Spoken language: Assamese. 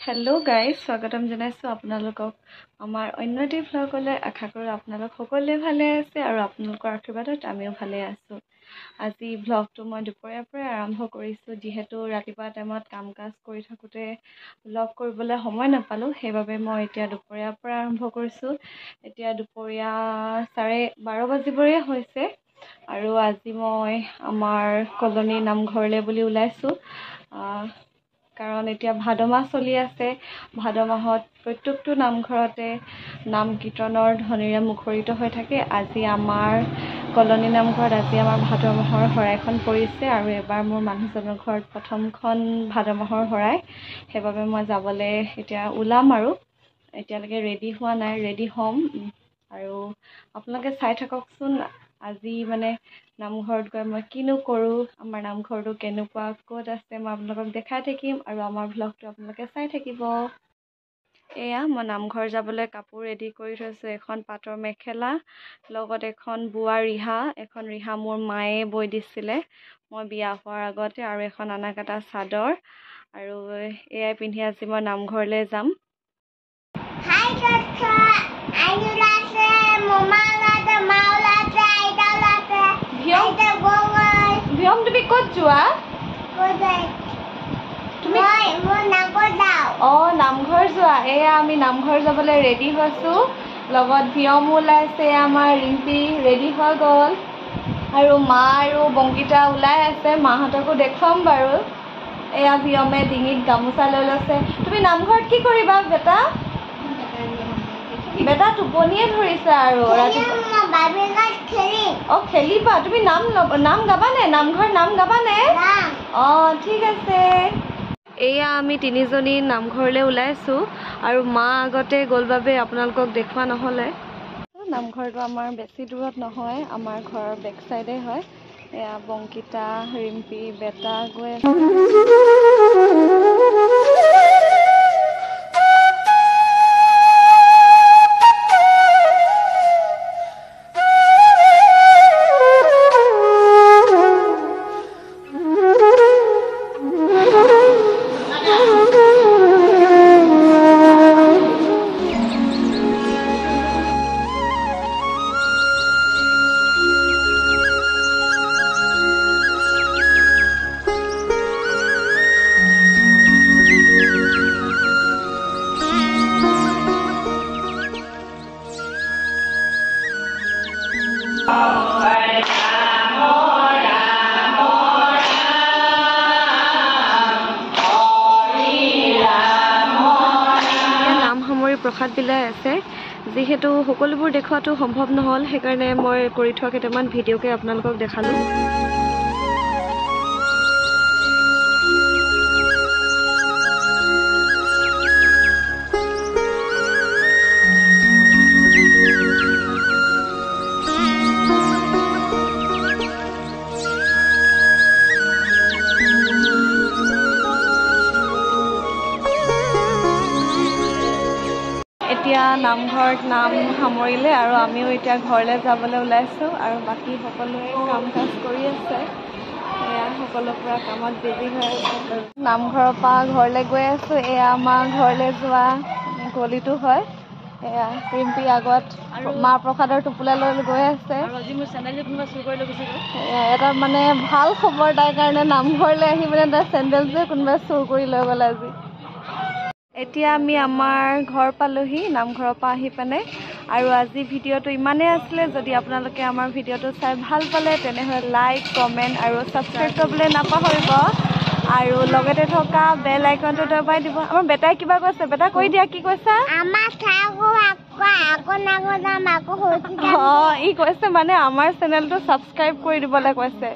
হেল্ল' গাইজ, স্বাগতম জনাইছোঁ আপোনালোকক আমাৰ অন্য এটি ভ্লগলৈ। আশা কৰোঁ আপোনালোক সকলোৱে ভালে আছে আৰু আপোনালোকৰ আশীৰ্বাদত আমিও ভালে আছোঁ। আজি ভ্লগটো মই দুপৰীয়াৰ পৰাই আৰম্ভ কৰিছোঁ, যিহেতু ৰাতিপুৱা টাইমত কাম কাজ কৰি থাকোঁতে ভ্লগ কৰিবলৈ সময় নাপালোঁ, সেইবাবে মই এতিয়া দুপৰীয়াৰ পৰা আৰম্ভ কৰিছোঁ। এতিয়া দুপৰীয়া 12:30 বাজিবৰে হৈছে আৰু আজি মই আমাৰ কলনী নামঘৰলৈ বুলি ওলাইছোঁ, কাৰণ এতিয়া ভাদ মাহ চলি আছে। ভাদ মাহত প্ৰত্যেকটো নামঘৰতে নাম কীৰ্তনৰ ধ্বনিৰে মুখৰিত হৈ থাকে। আজি আমাৰ কলনী নামঘৰত আজি আমাৰ ভাদ মাহৰ শৰাইখন পৰিছে আৰু এবাৰ মোৰ মানুহজনৰ ঘৰত প্ৰথমখন ভাদ মাহৰ শৰাই, সেইবাবে মই যাবলৈ এতিয়া ওলাম আৰু এতিয়ালৈকে ৰেডি হোৱা নাই, ৰেডি হ'ম আৰু আপোনালোকে চাই থাককচোন। আজি মানে নামঘৰত গৈ মই কিনো কৰোঁ, আমাৰ নামঘৰটো কেনেকুৱা, ক'ত আছে, মই আপোনালোকক দেখাই থাকিম আৰু আমাৰ ভ্লগটো আপোনালোকে চাই থাকিব। এয়া মই নামঘৰ যাবলৈ কাপোৰ ৰেডি কৰি থৈছোঁ, এখন পাটৰ মেখেলা, লগত এখন বোৱা ৰিহা, এখন ৰিহা মোৰ মায়ে বৈ দিছিলে মই বিয়া হোৱাৰ আগতে, আৰু এখন আনাকাটা চাদৰ, আৰু এয়াই পিন্ধি আজি মই নামঘৰলৈ যাম। ভিয়ম, তুমি ক'ত যোৱা? অঁ, নামঘৰ যোৱা। এয়া আমি নামঘৰ যাবলৈ ৰেডি হৈছোঁ, লগত ভিয়মো ওলাইছে, আমাৰ ৰিম্পী ৰেডি হৈ গ'ল আৰু মা আৰু বংকিতা ওলাই আছে, মাহঁতকো দেখুৱাম বাৰু। এয়া ভিয়মে ডিঙিত গামোচা লৈ লৈছে। তুমি নামঘৰত কি কৰিবা বেটা? বেটা টোপনিয়ে ধৰিছে আৰু। অঁ, খেলিবা তুমি? নাম গাবানে? নামঘৰ নাম গাবানে? অঁ, ঠিক আছে। এয়া আমি তিনিজনী নামঘৰলৈ ওলাইছোঁ আৰু মা আগতে গ'ল বাবে আপোনালোকক দেখুওৱা নহ'লে। নামঘৰটো আমাৰ বেছি দূৰত নহয়, আমাৰ ঘৰৰ বেক চাইডে হয়। এয়া বংকিতা, ৰিম্পী, বেটা গৈ আছে। প্ৰসাদ বিলাই আছে, যিহেতু সকলোবোৰ দেখুৱাটো সম্ভৱ নহ'ল, সেইকাৰণে মই কৰি থোৱা কেইটামান ভিডিঅ'কে আপোনালোকক দেখালোঁ। এতিয়া নামঘৰত নাম সামৰিলে আৰু আমিও এতিয়া ঘৰলৈ যাবলৈ ওলাইছোঁ আৰু বাকী সকলোৱে কাম কাজ কৰি আছে। এয়া সকলো পূৰা কামত বিজি হৈ আছে। নামঘৰৰ পৰা ঘৰলৈ গৈ আছোঁ। এয়া আমাৰ ঘৰলৈ যোৱা গলিটো হয়। এয়া ৰিম্পী আগত মাহ প্ৰসাদৰ টোপোলা লৈ গৈ আছে। এটা মানে ভাল খবৰ তাইৰ কাৰণে, নামঘৰলৈ আহি মানে তাই চেণ্ডেলযোৰ কোনোবাই চুৰ কৰি লৈ গ'ল আজি। এতিয়া আমি আমাৰ ঘৰ পালোহি নামঘৰৰ পৰা আহি পিনে। আৰু আজি ভিডিঅ'টো ইমানেই আছিলে। যদি আপোনালোকে আমাৰ ভিডিঅ'টো চাই ভাল পালে তেনেহ'লে লাইক, কমেণ্ট আৰু ছাবস্ক্ৰাইব কৰিবলৈ নাপাহৰিব আৰু লগতে থকা বেল আইকনটো দবাই দিব। আমাৰ বেটাই কিবা কৈছে, বেটা কৈ দিয়া, কি কৈছা? অঁ, ই কৈছে মানে আমাৰ চেনেলটো ছাবস্ক্ৰাইব কৰি দিবলৈ কৈছে।